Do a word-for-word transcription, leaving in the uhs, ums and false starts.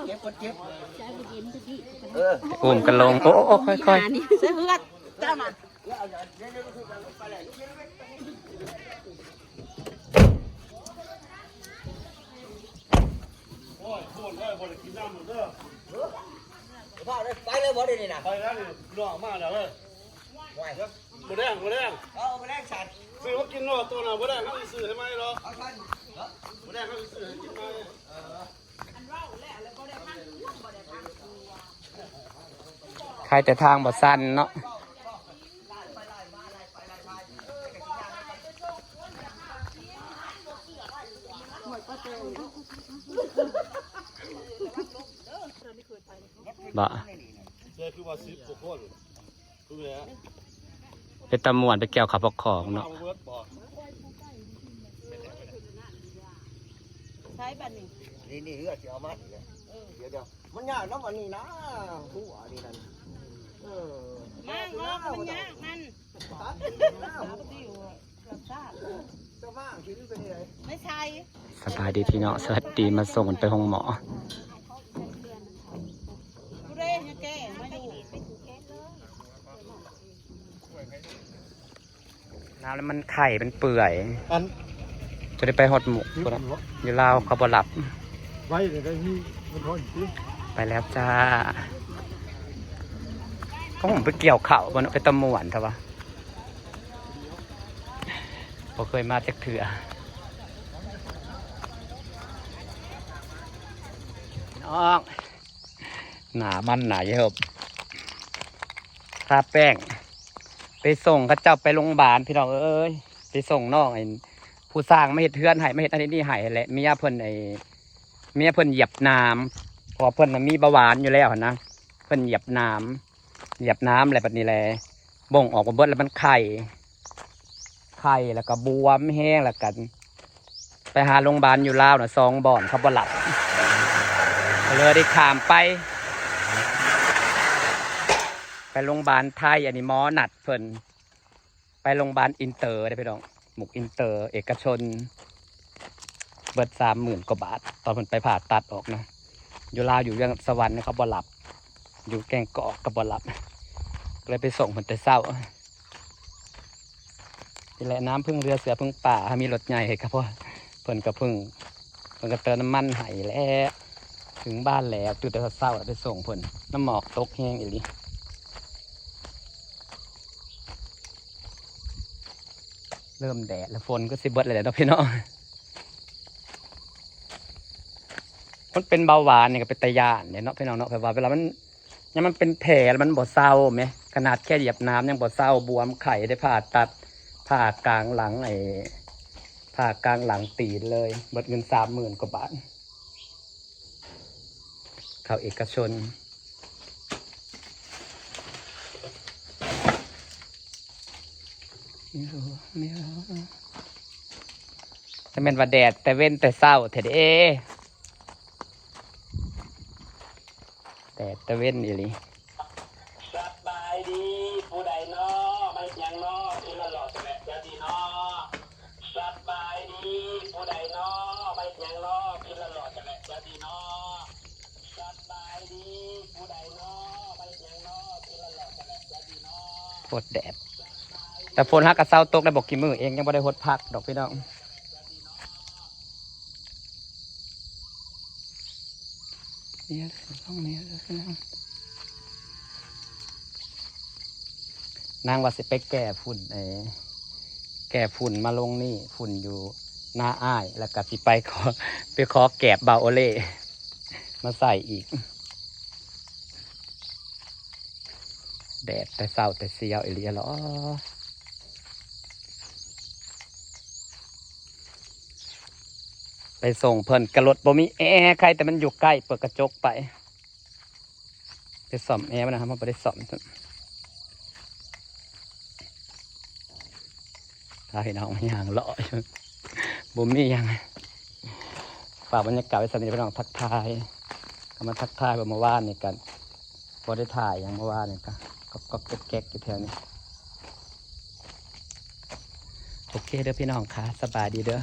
เก็บกดเก็บ เออ อุ้มกันลง โอ้โอ้ค่อยค่อย เสื้อเฮือดเจ้าน่ะ ไปเลยบ่ได้นี่นะ ไปแล้วนี่หน่อมาแล้วเว้ย ไหว บ่แดงบ่แดง เอาไปแลกฉัน ซื้อมากินหน่อตัวน่ะบ่แดงเขาสิซื้อให้ไหมหรอ เอาฉัน บ่แดงเขาสิซื้อให้กินไหม ใครแต่ทางบ่สั้นเนาะ บ่ เจอคือว่าสิบกว่าคนคือแล้ว เป็นตำมวนไปแก้วขับพอกของเนาะ เอาเวิร์ดบ่ ใช้บัตรนี่ นี่นี่เฮือดสิเอามาอีกแล้วเดี๋ยวเดี๋ยวมันยากน้ำอันนี้นะหัวนี่นั่นเออ มากเนาะมันยากมัน ตัด เราก็อยู่รับทราบ เจ้าบ้าคิดเป็นไง ไม่ใช่ สบายดีพี่น้อง สวัสดีมาส่งกันไปห้องหมอ ผู้ใดให้แก้มาอยู่ น้ำแล้วมันไข่มันเปื่อย อัน จะได้ไปฮอดหมก นี่ พุ่นน่ะ หัว อยู่ลาวเขาบ่หลับ ไว้เลยได้ที่มันร้อนจริง ไปแล้วจ้า ก็ผมไปเกี่ยวเขาบ่เนาะ ไปตำมวนเถอะวะ บ่เคยมาจักเทื่อ น้อง หนามันหนาเยิบทาแป้ง ไปส่งเขาเจ้าไปโรงพยาบาลพี่น้องเอ้ย ไปส่งน้องไอ้ผู้สร้างมาเฮ็ดเฮือนให้มาเฮ็ดอันนี้ให้แหละเมียเพิ่นไอ้เมียเพิ่นเหยียบน้ำเพราะว่าเพิ่นน่ะมีเบาหวานอยู่แล้วหั้นนะเพิ่นเหยียบน้ำเหยียบน้ำอะไรแบบนี้แหละบ่งออกมาเบิดแล้วมันไข่ ไข่แล้วก็บวมแห้งแล้วกัน ไปหาโรงพยาบาลอยู่ลาวนะสองบ่อนเขาบ่หลับก็เลยได้ข้ามไป ไปโรงพยาบาลไทยอันนี้หมอนัดเพิ่นไปโรงพยาบาลอินเตอร์ได้อพี่น้องหมุกอินเตอร์ เอกชน เบิดสามหมื่นกว่าบาท ตอนเพิ่นไปผ่าตัดออกนะ อยู่ลาวอยู่เวียงสวรรค์เขาบ่หลับ อยู่แกงกอกก็บ่หลับ ก็เลยไปส่งเพิ่นแต่เช้า นี่แหละน้ำพึ่งเรือเสือพึ่งป่ามีรถใหญ่ครับพ่อเพิ่นก็พึ่งเพิ่นก็เติมน้ำมันให้แหละถึงบ้านแล้วตื่นแต่เช้าไปส่งเพิ่นน้ำหมอกตกแห้งอีหลีเริ่มแดดแล้วฝนก็สิเบิดแล้วเนาะพี่น้องมันเป็นเบาหวานนี่ก็เป็นตาย่านเนี่ยเนาะพี่น้องเนาะแบบว่าเวลามัน ยังมันเป็นแผลแล้วมันบ่เซาแหมขนาดแค่เหยียบน้ำยังบ่เซาบวมไข้ได้ผ่าตัดผ่ากลางหลังไอ้ผ่ากลางหลังตีนเลยเบิดเงินสามหมื่นกว่าบาทเข้าเอกชนไม่รู้ไม่รู้จะเป็นว่าแดดแต่เว้นแต่เช้าแท้เด้ แต่ตะเว้นอีหลี สบายดีผู้ใดนอมาเฮ็ดหยังนอคือละหลอดแหละเจ้าดีนอสบายดีผู้ใดนอมาเฮ็ดหยังนอคือละหลอดแหละเจ้าดีนอสบายดีผู้ใดนอมาเฮ็ดหยังนอคือละหลอดแหละเจ้าดีนอ โคตรแดด แต่ฝนฮักกะเซาตกได้บอกกี่มื้อเองยังบ่ได้หดพักดอกพี่น้อง นี่ต้องนี่นางว่าสิไปแก้ฝุ่นเอแก้ฝุ่นมาลงนี่ฝุ่นอยู่หน้าอ้ายแล้วก็สิไปขอไปขอแกบเบาโอเล่มาใส่อีก แดดแต่เช้าแต่เสียวอีหลีหรอไปส่งเพิ่นกะรถบ่มีแอร์ใครแต่มันอยู่ใกล้เปิดกระจกไปไปซ่อมแอร์มันนะครับมันบ่ได้ซ่อมถ้าให้น้องย่างเลาะอยู่บ่มีหยังฝากบรรยากาศไว้สำหรับพี่น้องทักทายก็มาทักทายเมื่อวานนี่กัน บ่ได้ถ่ายหยังเมื่อวานนี่ก็ก็ก็แก๊กๆอยู่แถวนี้โอเคเด้อพี่น้องค่ะสบายดีเด้อ